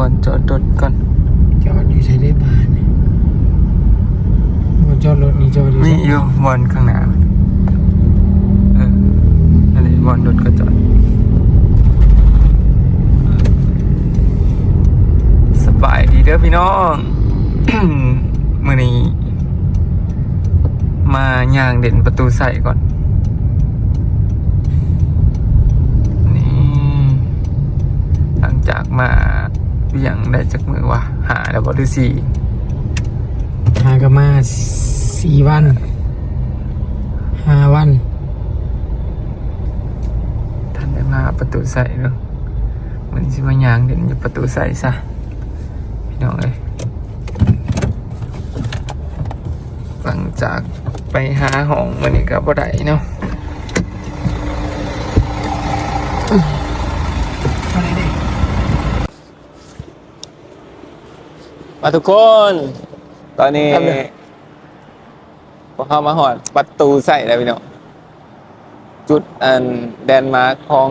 ບ່ອນຈອດລົດກ່ອນ. ຈອດຢູ່ໃສເດ້ບາດນີ້? ບ່ອນຈອດລົດນີ້ຈອດຢູ່ໃສ? ມີຢູ່ບ່ອນຂ້າງໜ້າ. ເອີ ອັນນີ້ບ່ອນລົດເຂົາຈອດ. ສະບາຍດີເດີພີ່ນ້ອງ. ມື້ນີ້ ມາຍ່າງເຫຼັ້ນປະຕູໄຊກ່ອນ. ນີ້ ຫຼັງຈາກມາວຽງໄດ້ຈັກມື້ວະ? ຫ້າແລ້ວບໍ່ ຫຼືສີ່? ຫາກໍມາສີ່ວັນ ຫ້າວັນ ທັນໄດ້ມາປະຕູໄຊເນາະ. ມື້ນີ້ຊິມາຍ່າງເຫຼັ້ນຢູ່ປະຕູໄຊຊະ ພີ່ນ້ອງເອີຍ. ຫຼັງຈາກໄປຫາຫ້ອງມື້ນີ້ກໍບໍ່ໄດ້ເນາະ. ມາທຸກຄົນ ຕອນນີ້ ພວກເຮົາມາຮອດປະຕູໄຊແລ້ວພີ່ນ້ອງ. ຈຸດອັນແລນມາກຂອງ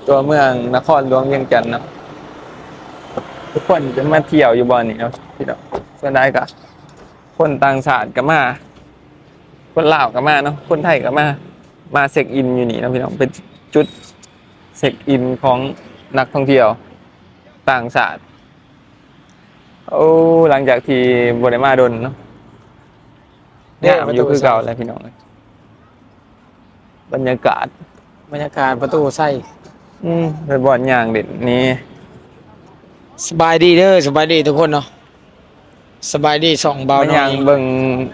ຕົວເມືອງນະຄອນຫຼວງວຽງຈັນເນາະ. ທຸກຄົນຈະມາທ່ຽວຢູ່ບ່ອນນີ້ເນາະພີ່ນ້ອງ. ສ່ວນຫຼາຍກໍຄົນຕ່າງຊາດກໍມາ ຄົນລາວກໍມາເນາະ ຄົນໄທກໍມາ ມາເຊັກອິນຢູ່ນີ້ເນາະພີ່ນ້ອງ. ເປັນຈຸດເຊັກອິນຂອງນັກທ່ອງທ່ຽວຕ່າງຊາດ. ໂອ້ ຫຼັງຈາກທີ່ບໍ່ໄດ້ມາດົນເນາະ ງາມຢູ່ຄືເກົ່າແຫຼະພີ່ນ້ອງເອີຍ. ບັນຍາກາດ ບັນຍາກາດປະຕູໄຊ. ອືມ ໄປບ່ອນຍ່າງເຫຼັ້ນນີ້. ສະບາຍດີເດີ ສະບາຍດີທຸກຄົນເນາະ. ສະບາຍດີສອງບ່າວນ້ອຍ. ມາຍ່າງເບິ່ງ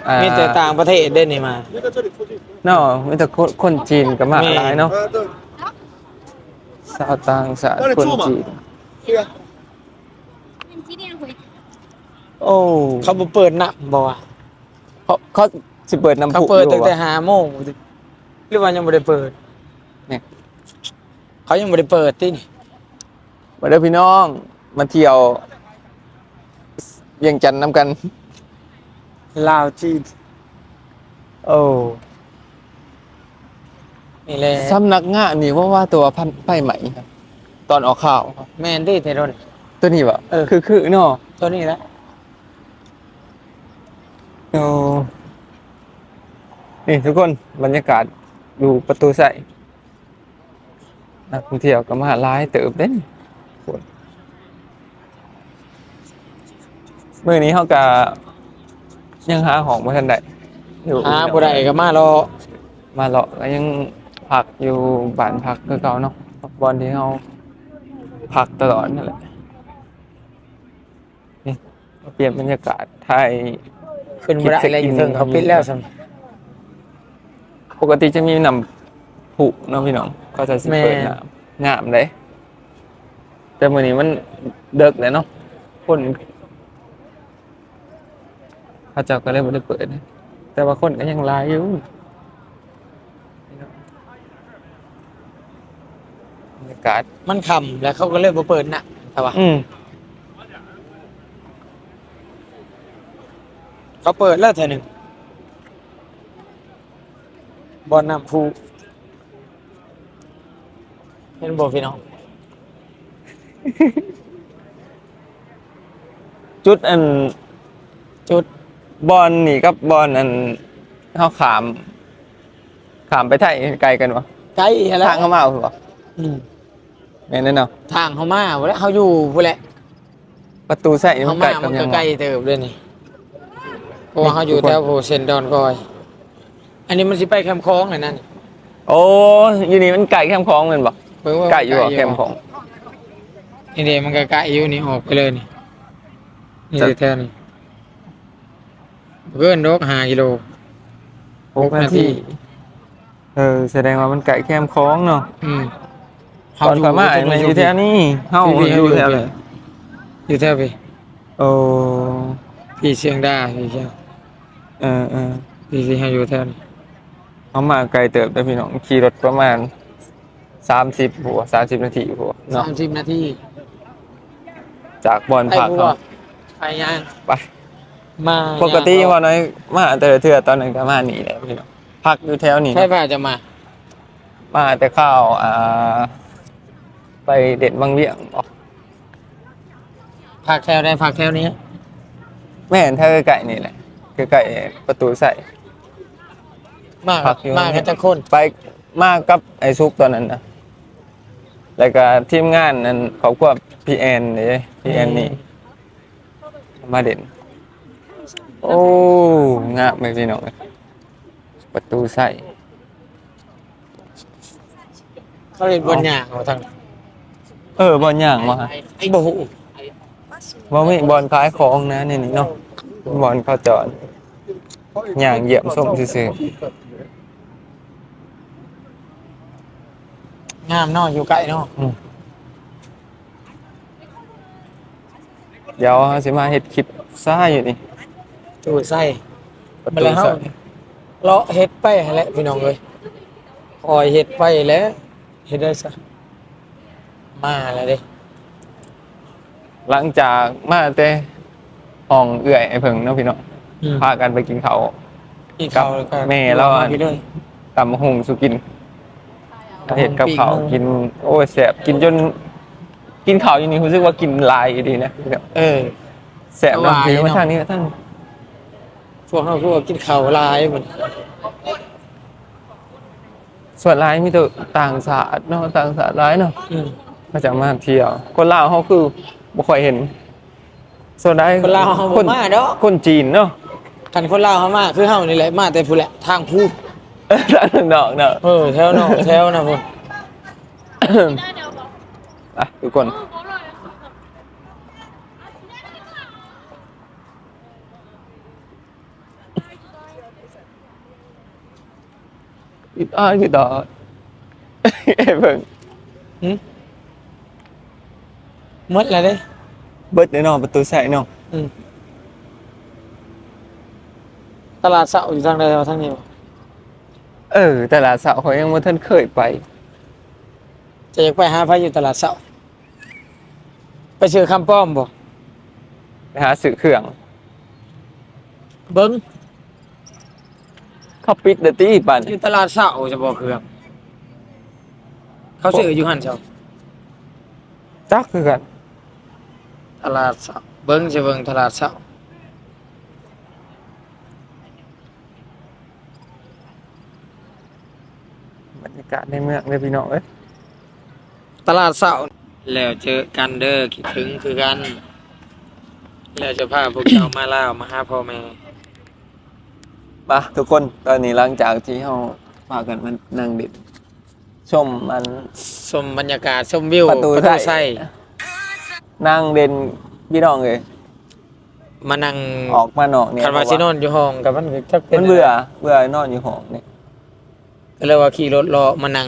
ອ່າ ມີແຕ່ຕ່າງປະເທດເດ້ນີ້ມາເນາະ. ມີແຕ່ຄົນ ຄົນຈີນກໍມາຫຼາຍເນາະ. ຊາວຕ່າງຊາດ ຄົນຈີນ. ໂອ້ ເຂົາບໍ່ເປີດນ້ຳບໍ່ວະ? ເຂົາ ເຂົາຊິເປີດນ້ຳ ເຂົາເປີດຕັ້ງແຕ່ຫ້າໂມງ ຫຼືວ່າຍັງບໍ່ໄດ້ເປີດ? ນີ້ ເຂົາຍັງບໍ່ໄດ້ເປີດຕິນີ້. ມາເດີພີ່ນ້ອງ ມາທ່ຽວວຽງຈັນນຳກັນ ລາວຈີນ. ໂອ້ ນີ້ແຫຼະ ສຳນັກງານນີ້ ເພາະວ່າຕົວພັນໄຟໄໝ້ ຕອນອອກຂ່າວ. ແມ່ນເດ້ ໄທດອນ ຕົວນີ້ບໍ່? ເອີ ຄືໆເນາະ ຕົວນີ້ແຫຼະ. ໂອ້ ນີ້ທຸກຄົນ ບັນຍາກາດຢູ່ປະຕູໄຊ ນັກທ່ອງທ່ຽວກໍມາຫຼາຍເຕີບເດ້. ມື້ນີ້ເຮົາກະຍັງຫາຫ້ອງບໍ່ທັນໄດ້ ຢູ່ ຫາບໍ່ໄດ້ກໍມາເລາະ ມາເລາະ ກໍຍັງພັກຢູ່ບ້ານພັກຄືເກົ່າເນາະ ບ່ອນທີ່ເຮົາພັກຕະຫຼອດນັ້ນແຫຼະ. ນີ້ ມາປ່ຽນບັນຍາກາດ ຖ່າຍ ຂຶ້ນບໍ່ໄດ້ແລ້ວ ຢູ່ເທິງເຂົາປິດແລ້ວຊັ້ນ. ປົກກະຕິຈະມີນ້ຳພຸເນາະພີ່ນ້ອງ ເຂົາເຈົ້າຊິເປີດນ້ຳ ງາມເດ້ ແຕ່ມື້ນີ້ມັນເດິກແລ້ວເນາະ ຄົນ ເຂົາເຈົ້າກໍເລີຍບໍ່ໄດ້ເປີດ ແຕ່ວ່າຄົນກໍຍັງຫຼາຍຢູ່. ບັນຍາກາດ ມັນຄ່ຳແລ້ວ ເຂົາກໍເລີຍບໍ່ເປີດນະ ຖ້າວ່າ ອືມ ເຂົາເປີດແລ້ວເທື່ອໜຶ່ງ ບ່ອນນ້ຳພຸ ເຫັນບໍ່ພີ່ນ້ອງ? ຈຸດອັນ ຈຸດ ບ່ອນນີ້ກັບບ່ອນອັນເຮົາຂ້າມ ຂ້າມໄປໄທໄກກັນບໍ່? ໄກຫັ້ນແຫຼະ ທາງເຮົາມາພຸ້ນບໍ່? ອືມ ແມ່ນແລ້ວເນາະ ທາງເຮົາມາພຸ້ນແຫຼະ ເຮົາຢູ່ພຸ້ນແຫຼະ. ປະຕູໄຊນີ້ມັນໃກ້ກັບຫຍັງ? ເຮົາມາມັນກໍໄກເຕີບເດ້ນີ້ ເພາະວ່າເຮົາຢູ່ແຖວເສັ້ນດອນກອຍ. ອັນນີ້ມັນຊິໄປແຄມຂອງແລ້ວນັ້ນ. ໂອ້ ຢູ່ນີ້ມັນໃກ້ແຄມຂອງແມ່ນບໍ່? ເບິ່ງ ໃກ້ຢູ່ບໍ່ແຄມຂອງ? ນີ້ເດ້ ມັນກໍໃກ້ຢູ່ນີ້ ອອກໄປເລີຍນີ້ ນີ້ແຖວນີ້ ບໍ່ເກີນດອກ ຫ້າກິໂລ ຫົກນາທີ. ເອີ ສະແດງວ່າມັນໃກ້ແຄມຂອງເນາະ. ອືມ ເຮົາຢູ່ ຕອນຂ້ອຍມາແມ່ນຢູ່ແຖວນີ້ ເຮົາຢູ່ແຖວນີ້ ຢູ່ແຖວພີ້. ໂອ້ ພີ້ຊຽງດາ ພີ້ຊຽງ ເອີໆ ພີ້ ພີ້ເຮົາຢູ່ແຖວນີ້. ເຮົາມາໄກເຕີບເດີພີ່ນ້ອງ ຂີ່ລົດປະມານ ສາມສິບ ບໍ່ ສາມສິບນາທີບໍ່ເນາະ ສາມສິບນາທີ ຈາກບ່ອນພັກເຮົາ ໄປຫຍັງ ໄປ ມາ ປົກກະຕິວ່ານ້ອຍມາແຕ່ລະເທື່ອ ຕອນນັ້ນກໍມານີ້ແຫຼະພີ່ນ້ອງ ພັກຢູ່ແຖວນີ້. ໃຜພາເຈົ້າມາ? ມາແຕ່ຄາວ ອ່າ ໄປເດັດວັງວຽງບໍ່? ພັກແຖວໃດ? ພັກແຖວນີ້? ແມ່ນ ແຖວໃກ້ໆນີ້ແຫຼະ ໃກ້ໆປະຕູໄຊ. ມາ ພັກຢູ່ ມາກັນຈັກຄົນ? ໄປ ມາກັບໄອ້ສຸກຕອນນັ້ນນະ ແລ້ວກະທີມງານ ອັນ ຄອບຄົວພີ່ແອນເດ້ ພີ່ແອນນີ້ ອືມ ມາຫຼິ້ນ. ໂອ້ ງາມເລີຍພີ່ນ້ອງເອີຍ ປະຕູໄຊ. ເຂົາເຮັດບ່ອນຍ່າງວ່າທາງ ເອີ ບ່ອນຍ່າງວ່າ ບໍ່ຮູ້ ບໍ່ມີບ່ອນຂາຍຂອງນະ ໃນນີ້ເນາະ ບ່ອນເຂົາຈອດ ຍ່າງຢ້ຽມຊົມຊື່ໆ. ງາມເນາະ ຢູ່ໃກ້ເນາະ. ອືມ ດຽວເຮົາຊິມາເຮັດຄລິບຊ້າຢູ່ນີ້ ປະຕູໄຊ. ປະຕູໄຊ ເຮົາເລາະເຮັດໄປຫັ້ນແຫຼະພີ່ນ້ອງເອີຍ ຄ່ອຍເຮັດໄປແຫຼະ ເຮັດໄດ້ຊະ ມາແລ້ວເດ້. ຫຼັງຈາກມາແຕ່ຫ້ອງເອື້ອຍໄອ້ເຜິ້ງເນາະພີ່ນ້ອງ ອືມ ພາກັນໄປກິນເຂົ້າ ກິນເຂົ້າກັບແມ່ລາວ ຕຳບັກຫຸ່ງສູ່ກິນ ເຮັດກັບເຂົ້າກິນ. ໂອ້ຍ ແຊບ ກິນຈົນ ກິນເຂົ້າຢູ່ນີ້ຮູ້ສຶກວ່າກິນຫຼາຍອີ່ຫຼີນະ. ເອີ ແຊບເນາະ. ມາທາງນີ້ ມາທາງນີ້ ພວກເຮົາຄືວ່າກິນເຂົ້າຫຼາຍບັດ. ສ່ວນຫຼາຍມີແຕ່ຕ່າງຊາດເນາະ ຕ່າງຊາດຫຼາຍເນາະ. ອືມ ເຂົາຈະມາທ່ຽວ ຄົນລາວເຮົາຄືບໍ່ຄ່ອຍເຫັນ. ສ່ວນຫຼາຍຄົນລາວເຮົາບໍ່ມາດອກ ຄົນຈີນເນາະ. ຄັນຄົນລາວເຮົາມາຄືເຮົານີ້ແຫຼະ ມາແຕ່ພຸ້ນແຫຼະ ທາງພູ ທາງນອກເນາະ. ເອີ ແຖວນອກແຖວນະພຸ້ນ. ອ່ະ ທຸກຄົນ ອີດອ້າຍຄືຕາຍ ເບິ່ງ. ຫຶ? ໝົດແລ້ວເດ້. ເບິດແລ້ວເນາະ ປະຕູໄຊເນາະ. ອືມ ຕະຫຼາດເຊົ້າຢູ່ທາງໃດ? ທາງນີ້ບໍ່? ເອີ ຕະຫຼາດເຊົ້າຂ້ອຍຍັງບໍ່ທັນເຄີຍໄປ. ຈະຢາກໄປຫາໃຜຢູ່ຕະຫຼາດເຊົ້າ? ໄປຊື້ຄຳປ້ອມບໍ່? ໄປຫາຊື້ເຄື່ອງ. ເບິ່ງ ເຂົາປິດແລ້ວຕິປານນີ້. ຢູ່ຕະຫຼາດເຊົ້າສະບໍ່ເຄື່ອງ? ເຂົາຊື້ຢູ່ຫັ້ນຊະ? ຈັກຄືກັນ. ຕະຫຼາດເຊົ້າ ເບິ່ງຊິເບິ່ງຕະຫຼາດເຊົ້າ. ບັນຍາກາດໃນເມືອງເດີພີ່ນ້ອງເອີຍ. ຕະຫຼາດເຊົ້າ ແລ້ວເຈີກັນເດີ ຄິດເຖິງຄືກັນ. ແລ້ວຈະພາພວກເຈົ້າມາລາວ ມາຫາພໍ່ແມ່. ມາທຸກຄົນ ຕອນນີ້ຫຼັງຈາກທີ່ເຮົາພາກັນມານັ່ງຫຼິ້ນ ຊົມອັນ ຊົມບັນຍາກາດ ຊົມວິວປະຕູໄຊ ປະຕູໄຊ ນັ່ງຫຼິ້ນພີ່ນ້ອງເອີຍ. ມານັ່ງ ອອກມານອກນີ້ ຄັນວ່າຊິນອນຢູ່ຫ້ອງກໍມັນກໍຈັກເປັນ ມັນເບື່ອ ເບື່ອນອນຢູ່ຫ້ອງນີ້ ກໍເລີຍວ່າຂີ່ລົດເລາະມານັ່ງ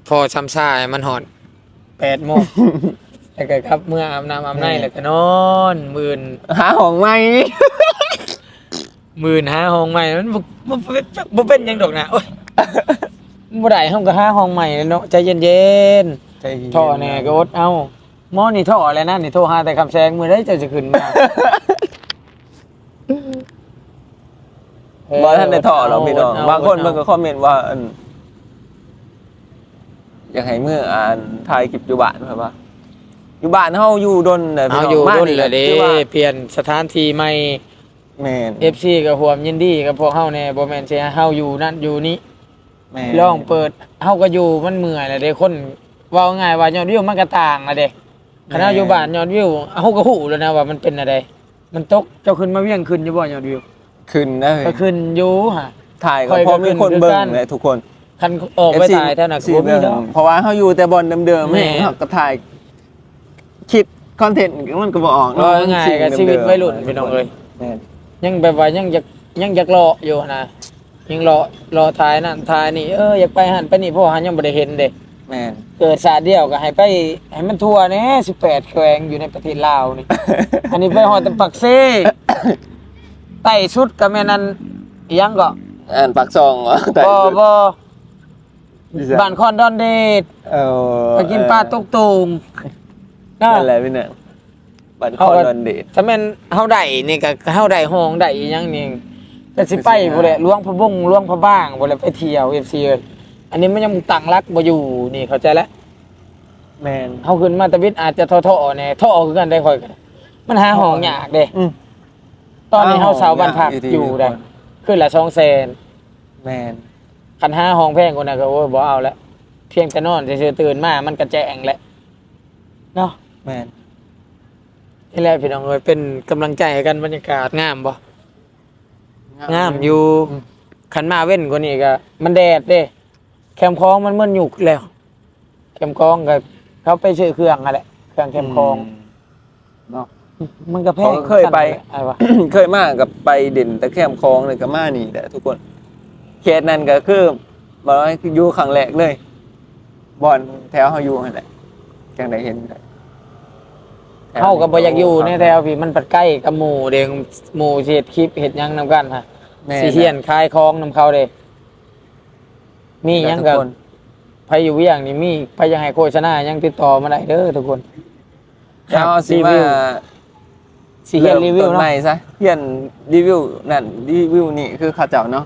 ພໍຊຳຊາໃຫ້ມັນຮອດແປດໂມງ ແລ້ວກໍກັບເມືອອາບນ້ຳອາບໃນ ແມ່ນ ແລ້ວກໍນອນ ມື້ອື່ນຫາຫ້ອງໃໝ່ ມື້ອື່ນຫາຫ້ອງໃໝ່ ມັນບໍ່ ບໍ່ ບໍ່ເປັນຫຍັງດອກນະ. ໂອ້ຍ ບໍ່ໄດ້ ເຮົາກໍຫາຫ້ອງໃໝ່ແຫຼະເນາະ ໃຈເຢັນໆ ໃຈເຢັນໆ ທໍ້ແດ່ກໍອົດເອົາ. ໝໍນີ້ທໍ້ແລ້ວນະ ນີ້ໂທຫາແຕ່ຄຳແສງ ມື້ໃດເຈົ້າຊິຂຶ້ນມາ? ບໍ່ທັນໄດ້ທໍ້ດອກພີ່ນ້ອງ. ເອີ ບາງຄົນເພິ່ນກໍຄອມເມັນວ່າ ອັນ ຢາກໃຫ້ເມືອ ອັນ ຖ່າຍຄລິບຢູ່ບ້ານ ເພິ່ນວ່າ ຢູ່ບ້ານເຮົາຢູ່ດົນແລ້ວ ເຮົາຢູ່ດົນແລ້ວເດ້ ປ່ຽນສະຖານທີ່ໃໝ່. ແມ່ນ ເອັຟຊີ ກໍຮ່ວມຍິນດີກັບພວກເຮົາແດ່ ບໍ່ແມ່ນຊິໃຫ້ເຮົາຢູ່ນັ້ນຢູ່ນີ້. ແມ່ນ ລອງເປີດ ເຮົາກໍຢູ່ມັນເມື່ອຍແລ້ວເດ້ ຄົນ ເວົ້າງ່າຍວ່າຍອດວິວມັນກໍຕ່າງແລ້ວເດ້. ແມ່ນ ຄັນເຮົາຢູ່ບ້ານຍອດວິວ ເຮົາກໍຮູ້ແລ້ວນະວ່າມັນເປັນແນວໃດ ມັນຕົກ. ເຈົ້າຂຶ້ນມາວຽງຂຶ້ນຢູ່ບໍ່ຍອດວິວ? ຂຶ້ນນະ ກໍຂຶ້ນຢູ່ຫະ ຖ່າຍກໍພໍມີຄົນເບິ່ງແຫຼະທຸກຄົນ. ຄັນອອກໄປຖ່າຍແຖວນັ້ນກໍບໍ່ມີດອກ ເພາະວ່າເຮົາຢູ່ແຕ່ບ່ອນເດີມໆ. ແມ່ນ ເຮົາກໍຖ່າຍ ຄິດຄອນເທັນມັນກໍບໍ່ອອກເນາະ. ເວົ້າງ່າຍໆ ກໍຊີວິດໄວລຸ້ນພີ່ນ້ອງເອີຍ. ແມ່ນ ຍັງແບບວ່າຍັງຢາກ ຍັງຢາກເລາະຢູ່ຫັ້ນນະ ຍັງເລາະ ເລາະຖ່າຍນັ້ນຖ່າຍນີ້ ເອີ ຢາກໄປຫັ້ນໄປນີ້ ເພາະວ່າຍັງບໍ່ໄດ້ເຫັນເດ້. ແມ່ນ ເກີດຊາດດຽວກໍໃຫ້ໄປໃຫ້ມັນທົ່ວແດ່ ສິບແປດແຂວງຢູ່ໃນປະເທດລາວນີ້ ອັນນີ້ໄປຮອດແຕ່ປາກເຊ ໃຕ້ສຸດກໍແມ່ນອັນ ອີຫຍັງເກາະ ອັນປາກຊ່ອງ ບໍ່ ບໍ່ ບ້ານຄອນດອນເດດ. ເອີ ໄປກິນປາຕົກໂຕ່ງເນາະ ນັ້ນແຫຼະພີ່ນ້ອງ ບ້ານຄອນດອນເດດ. ຖ້າແມ່ນເຮົາໄດ້ນີ້ກໍ ເຮົາໄດ້ຫ້ອງໄດ້ອີ່ຫຍັງນີ້ ກໍຊິໄປພຸ້ນແຫຼະ ຫຼວງພະບົງ ຫຼວງພະບາງພຸ້ນແຫຼະ ໄປທ່ຽວ ເອັຟຊີ ເອີຍ. ອັນນີ້ມັນຍັງຕັ້ງຫຼັກບໍ່ຢູ່ນີ້ ເຂົ້າໃຈແລ້ວ. ແມ່ນ ເຮົາຂຶ້ນມາຕະບິດອາດຈະທໍ້ໆແດ່ ທໍ້ຄືກັນໄດ໋ ຂ້ອຍກໍ ມັນຫາຫ້ອງຍາກເດ້. ອືມ ຕອນນີ້ເຮົາເຊົ່າບ້ານພັກຢູ່ໄດ໋ ຄືນລະສອງແສນ. ແມ່ນ. ຄັນຫາຫ້ອງແພງກວ່ານັ້ນກໍ ໂອ້ຍ ບໍ່ເອົາແລ້ວ, ພຽງແຕ່ນອນຊື່ໆ ຕື່ນມາມັນກໍແຈ້ງແລ້ວເນາະ. ແມ່ນ. ນີ້ແຫຼະພີ່ນ້ອງເອີຍ ເປັນກຳລັງໃຈໃຫ້ກັນ. ບັນຍາກາດງາມບໍ່? ງາມ ງາມຢູ່. ອືມ ຄັນມາເວັນກວ່ານີ້ກໍມັນແດດເດ້. ແຄມຂອງມັນໝົດຍຸກແລ້ວ. ແຄມຂອງກໍເຂົາໄປຊື້ເຄື່ອງຫັ້ນແຫຼະ, ເຄື່ອງແຄມຂອງ. ອືມ ເນາະ ມັນກໍແພງ. ຂ້ອຍກໍເຄີຍໄປ ຊັ້ນແຫຼະອ້າຍວ່າ. ເຄີຍມາກໍໄປຫຼິ້ນແຕ່ແຄມຂອງ ແລ້ວກໍມານີ້ແຫຼະທຸກຄົນ. ເຂດນັ້ນກໍຄື ບໍ່ ຢູ່ຄັ້ງແລກເລີຍ ບ່ອນແຖວເຮົາຢູ່ຫັ້ນແຫຼະ ຈັ່ງໄດ້ເຫັນ. ເຮົາກໍບໍ່ຢາກຢູ່ໃນແຖວພີ້ ມັນພັດໃກ້ກັບໝູ່ເດ້, ໝູ່ຊິເຮັດຄລິບເຮັດຫຍັງນຳກັນຫະ. ແມ່ນ. ຊິຮຽນຂາຍຂອງນຳເຂົາເດ້. ມີຫຍັງກໍ ທຸກຄົນ ໃຜຢູ່ວຽງນີ້ ມີໃຜຢາກໃຫ້ໂຄສະນາຫຍັງ ຕິດຕໍ່ມາໄດ້ເດີທຸກຄົນ. ດຽວເຮົາຊິມາ ຊິຮຽນຣີວິວເນາະ ເລີ່ມຕົ້ນໃໝ່ຊະ, ຮຽນຣີວິວນັ້ນຣີວິວນີ້ຄືເຂົາເຈົ້າເນາະ.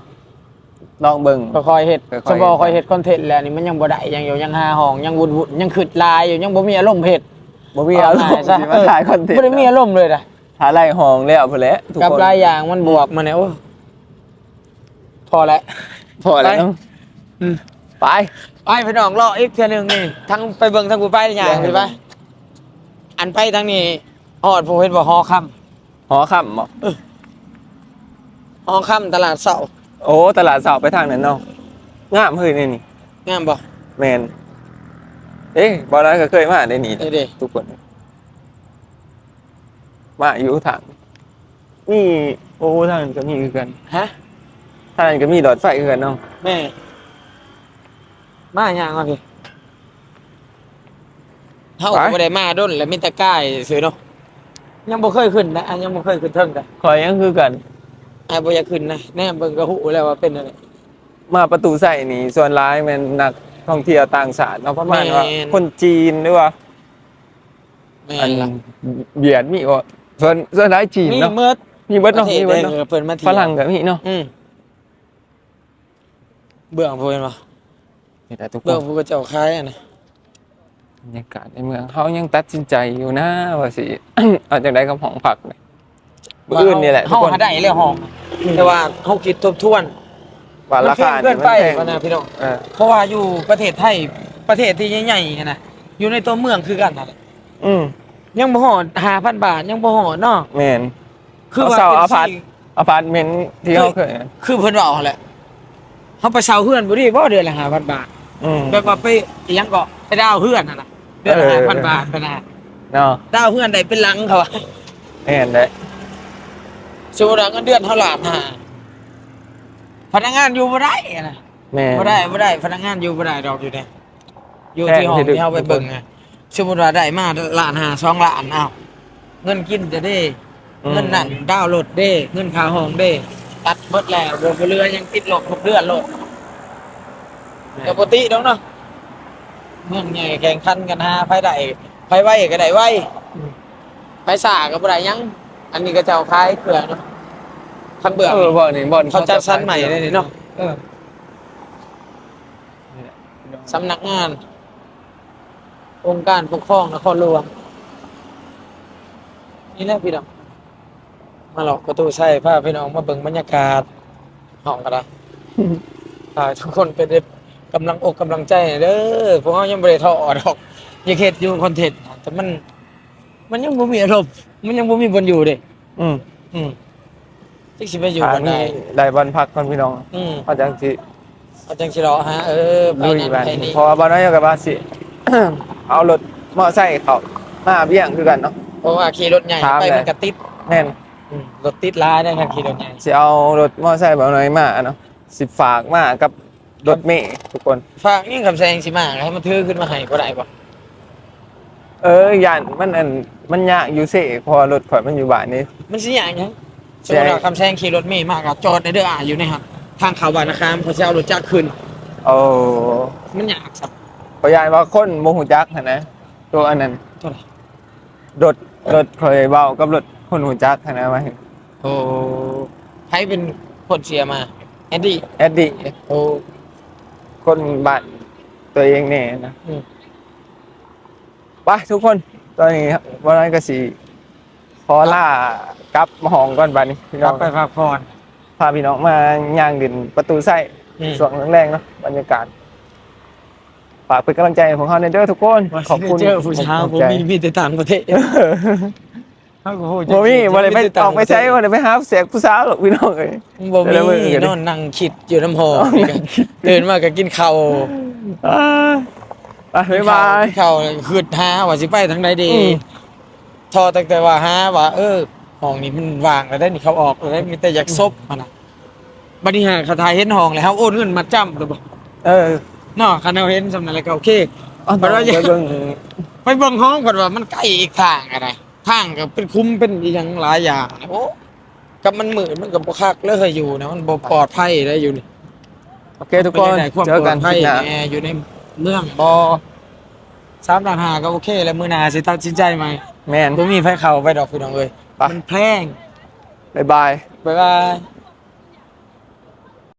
ລອງເບິ່ງ ຄ່ອຍໆເຮັດ. ສະເພາະຂ້ອຍເຮັດຄອນເທັນແລ້ວນີ້ ມັນຍັງບໍ່ໄດ້ຫຍັງຢູ່, ຍັງຫາຫ້ອງ ຍັງວຸ່ນໆ ຍັງຄຶດຫຼາຍຢູ່, ຍັງບໍ່ມີອາລົມເຮັດ. ບໍ່ມີອາລົມ ເວົ້າງ່າຍຊະ ຊິມາ ເອີ ຖ່າຍຄອນເທັນ ບໍ່ໄດ້ມີອາລົມເລີຍນະ. ຖ້າໄລ່ຫ້ອງແລ້ວພຸ້ນແຫຼະທຸກຄົນ. ກັບຫຼາຍຢ່າງມັນບວກມາແນວ ໂອ້ ພໍແລ້ວ ພໍແລ້ວ. ໄປ ອືມ ໄປ ໄປພີ່ນ້ອງ ເລາະອີກເທື່ອໜຶ່ງນີ້ ທັງໄປເບິ່ງທັງຜູ້ໄປຍ່າງ ໄປ ໄປ. ອັນໄປທາງນີ້ ຮອດຜູ້ເຫັນບໍ່ ຫໍຄຳ ຫໍຄຳບໍ? ເອີ ຫໍຄຳຕະຫຼາດເຊົ້າ. ໂອ້ ຕະຫຼາດເຊົ້າໄປທາງນັ້ນເນາະ. ງາມເຮີ້ຍ ນີ້ ນີ້ ງາມບໍ່? ແມ່ນ. ເອີ ບໍ່ຫຼາຍກໍເຄີຍມາໄດ້ນີ້ ນີ້ເດ້ ທຸກຄົນ. ມາຢູ່ທາງ ມີ ໂອ້ ທາງນັ້ນກໍມີຄືກັນ. ຮະ? ທາງນັ້ນກໍມີຫຼອດໄຟຄືກັນເນາະ. ແມ່ນ. ມາຍ່າງມາພີ້. ເຮົາກໍ ໄປ ບໍ່ໄດ້ມາດົນແລ້ວ ມີແຕ່ກາຍຊື່ເນາະ. ຍັງບໍ່ເຄີຍຂຶ້ນນະ ອ່າ ຍັງບໍ່ເຄີຍຂຶ້ນເທິງກະ. ຂ້ອຍຍັງຄືກັນ. ອ້າຍບໍ່ຢາກຂຶ້ນນະ. ແນມເບິ່ງກໍຮູ້ແລ້ວວ່າເປັນແນວໃດ. ມາປະຕູໄຊນີ້ ສ່ວນຫຼາຍແມ່ນນັກທ່ອງທ່ຽວຕ່າງຊາດເນາະ ປະມານວ່າ ແມ່ນ ຄົນຈີນ ຫຼືວ່າ ແມ່ນລະ ອັນຫວຽດມີບໍ່? ສ່ວນ ສ່ວນຫຼາຍຈີນເນາະ. ມີເໝິດ ມີເບິດເນາະ. ປະເທດ ມີເບິດເນາະ. ເອີ ເພິ່ນມາທ່ຽວ ຝຣັ່ງກໍມີເນາະ. ອືມ ເບື້ອງພຸ້ນເຫັນບໍ່? ເຫັນແລ້ວທຸກຄົນ ເບື້ອງຜູ້ເຂົາເຈົ້າຂາຍຫັ້ນນະ. ບັນຍາກາດໃນເມືອງ ເຮົາຍັງຕັດສິນໃຈຢູ່ນະວ່າຊິເອົາຈັ່ງໃດກັບຫ້ອງພັກນີ້. ມື້ອື່ນນີ້ແຫຼະ ເຮົາ ທຸກຄົນ ຫາໄດ້ແລ້ວຫ້ອງ ອືມ ແຕ່ວ່າເຮົາຄິດທົບທວນວ່າລາຄານີ້ມັນແພງ ມັນແພງເກີນໄປວ່ານະພີ່ນ້ອງ. ເອີ ເພາະວ່າຢູ່ປະເທດໄທ ປະເທດທີ່ໃຫຍ່ໆຫັ້ນນະ ຢູ່ໃນຕົວເມືອງຄືກັນຫັ້ນແຫຼະ. ອືມ ຍັງບໍ່ຮອດຫ້າພັນບາດ ຍັງບໍ່ຮອດເນາະ. ແມ່ນ. ຄືວ່າເຊົ່າອາພາດ ອາພາດເມັນທີ່ເຮົາເຄີຍ ຄືເພິ່ນເວົ້າຫັ້ນແຫຼະ ເຮົາໄປເຊົ່າເຮືອນບໍ່ດີບໍ່ ເດືອນລະຫ້າພັນບາດ. ອືມ ແບບວ່າໄປ ອີຫຍັງເກາະ ໄປດາວເຮືອນຫັ້ນນະ ເດືອນລະ ເອີ ຫ້າພັນບາດ ໄປນະເນາະ. ດາວເຮືອນໄດ້ເປັນຫຼັງ ເຂົາວ່າ ແມ່ນແຫຼະ. ສົມມຸດວ່າເງິນເດືອນເຮົາລ້ານຫ້າ ພະນັກງານຢູ່ບໍ່ໄດ້ນະ. ແມ່ນ. ບໍ່ໄດ້ ບໍ່ໄດ້ ພະນັກງານຢູ່ບໍ່ໄດ້ດອກ ຢູ່ໃນ ຢູ່ທີ່ຫ້ອງທີ່ເຮົາໄປເບິ່ງນະ. ສົມມຸດວ່າໄດ້ມາລ້ານຫ້າ ສອງລ້ານ ອ້າວ ເງິນກິນຈະເດ້ ອືມ ເງິນນັ້ນ ດາວລົດເດ້ ເງິນຄ່າຫ້ອງເດ້ ຕັດເບິດແລ້ວ ບໍ່ເຫຼືອຫຍັງ ຕິດລົບທຸກເດືອນໂລດ. ແມ່ນ. ກໍບໍ່ຕິດອກເນາະ ເມືອງໃຫຍ່ແຂ່ງຂັນກັນຫາ ໃຜໄດ້ ໃຜໄວກໍໄດ້ໄວ ອືມ ໃຜຊ້າກໍບໍ່ໄດ້ຫຍັງ. ອັນນີ້ເຂົາເຈົ້າຂາຍເຄື່ອງເນາະ ທາງເບື້ອງ ເອີ ບ່ອນນີ້ ບ່ອນເຂົາຈັດສັນໃໝ່ເດ້ນີ້ເນາະ. ເອີ ນີ້ແຫຼະ ສຳນັກງານອົງການປົກຄອງນະຄອນຫຼວງ ນີ້ແຫຼະພີ່ນ້ອງ. ມາເລາະປະຕູໄຊ ພາພີ່ນ້ອງມາເບິ່ງບັນຍາກາດຫ້ອງກໍໄດ້ ໃຫ້ທຸກຄົນເປັນກຳລັງອົກກຳລັງໃຈໃຫ້ເດີ. ພວກເຮົາຍັງບໍ່ໄດ້ທໍ້ດອກ ຢາກເຮັດຢູ່ຄອນເທັນ ແຕ່ມັນ ມັນຍັງບໍ່ມີອາລົມ ມັນຍັງບໍ່ມີບ່ອນຢູ່ເດ້. ອືມ ອືມ ຈັກຊິໄປຢູ່ບ່ອນໃດ ໄດ້ບ່ອນພັກກ່ອນພີ່ນ້ອງ. ອືມ ເຮົາຈັ່ງຊິ ເຮົາຈັ່ງຊິເລາະຫາ ເອີ ໄປນັ້ນໄປນີ້ ເພາະວ່າບ່າວນ້ອຍກໍວ່າຊິເອົາລົດມໍໄຊເຂົ້າມາວຽງຄືກັນເນາະ ເພາະວ່າຂີ່ລົດໃຫຍ່ໄປມັນກໍຕິດ. ແມ່ນ. ອືມ ລົດຕິດຫຼາຍເດ້ ຄັນຂີ່ລົດໃຫຍ່. ຊິເອົາລົດມໍໄຊບ່າວນ້ອຍມາເນາະ ຊິຝາກມາກັບ ລົດເມທຸກຄົນ. ຝາກຫຍັງຄຳແສງຊິມາ ໃຫ້ມັນຖືຂຶ້ນມາໃຫ້ບໍ່ໄດ້ບໍ່? ເອີ ຢ້ານມັນ ອັນ ມັນຍາກຢູ່ເຊ ເພາະວ່າລົດຂ້ອຍມັນຢູ່ບ້ານນີ້. ມັນຊິຍາກຫຍັງ? ແຊ ສົມມຸດວ່າຄຳແສງຂີ່ລົດເມມາ ກໍຈອດໄດ້ເດີ ອ້າຍ ຢູ່ໃນຫັ້ນ ທາງເຂົ້າບ້ານນາຄາມ ເຂົາຊິເອົາລົດຈັກຂຶ້ນ. ໂອ້ ມັນຍາກຊະ. ຂ້ອອຍຢ້ານວ່າຄົນບໍ່ຮູ້ຈັກຫັ້ນນະ ໂຕອັນນັ້ນ. ໂຕໃດ? ລົດ ລົດຂ້ອຍເວົ້າກັບລົດຄົນຮູ້ຈັກຫັ້ນນະ ວ່າ ໂອ້ ໃຜເປັນຄົນເສຍມາ? ແອດດີ້ ແອດດີ້. ໂອ້ ຄົນບ້ານຕົວເອງແດ່ນະ. ອືມ ໄປທຸກຄົນ ຕອນນີ້ບ່າວນ້ອຍກໍຊິ ຂໍລາກັບຫ້ອງກ່ອນບາດນີ້ພີ່ນ້ອງ ກັບໄປພັກຜ່ອນ ພາພີ່ນ້ອງມາຍ່າງຫຼິ້ນປະຕູໄຊ ອືມ ຊ່ວງແລງໆເນາະ ບັນຍາກາດ. ຝາກເປັນກຳລັງໃຈໃຫ້ພວກເຮົາແດ່ເດີທຸກຄົນ. ວ່າ ຂອບຄຸນ ຊິໄດ້ເຈີຜູ້ສາວ ຂອບໃຈ ບໍ່ມີ ມີແຕ່ຕ່າງປະເທດ. ເຮົາກໍຮູ້ ບໍ່ມີ ບໍ່ໄດ້ໄປ ມີແຕ່ຕ່າງປະເທດ ອອກໄປໃສ ບໍ່ໄດ້ໄປຫາແຊກຜູ້ສາວດອກພີ່ນ້ອງເອີຍ. ບໍ່ມີ ນອນນັ່ງຄິດຢູ່ນຳຫ້ອງ ນອນນັ່ງຄິດ ຕື່ນມາກໍກິນເຂົ້າ ອ່າ ໄປ ບາຍບາຍ ກິນເຂົ້າ ຄຶດຫາວ່າຊິໄປທາງໃດດີ. ອືມ ທໍ້ຕັ້ງແຕ່ວ່າຫາວ່າ ເອີ ຫ້ອງນີ້ມັນວ່າງແລ້ວເດ້ ນີ້ເຂົາອອກແລ້ວເດ້ ມີແຕ່ຢາກສົບຫັ້ນນະ. ບັດນີ້ຫາ ຄັນຖ້າເຫັນຫ້ອງແລ້ວ ເຮົາໂອນເງິນມັດຈຳແລ້ວບໍ່? ເອີ ເນາະ ຄັນເຮົາເຫັນສ່ຳນັ້ນແລ້ວກໍໂອເຄ. ເອົາ ບັດວ່າ ໄປເບິ່ງ ໄປເບິ່ງຫ້ອງ ເພິ່ນວ່າມັນໃກ້ອີກທາງຫັ້ນນະ ທາງກໍເປັນຂຸມເປັນອີ່ຫຍັງຫຼາຍຢ່າງນະ. ໂອ້ ກັບມັນມືດມັນກໍບໍ່ຄັກເລີຍ ຢູ່ນະ ມັນບໍ່ປອດໄພເລີຍຢູ່ນີ້. ໂອເຄທຸກຄົນ ເຈີກັນຄລິບໜ້າ ແດ່ ຢູ່ໃນເມືອງບໍ່ ສາມລ້ານຫ້າ ກໍໂອເຄແລ້ວ ມື້ໜ້າຊິຕັດສິນໃຈໃໝ່. ແມ່ນ ບໍ່ມີໃຜເຂົ້າໄປດອກພີ່ນ້ອງເອີຍ ໄປ ມັນແພງ. ບາຍບາຍ ບາຍບາຍ.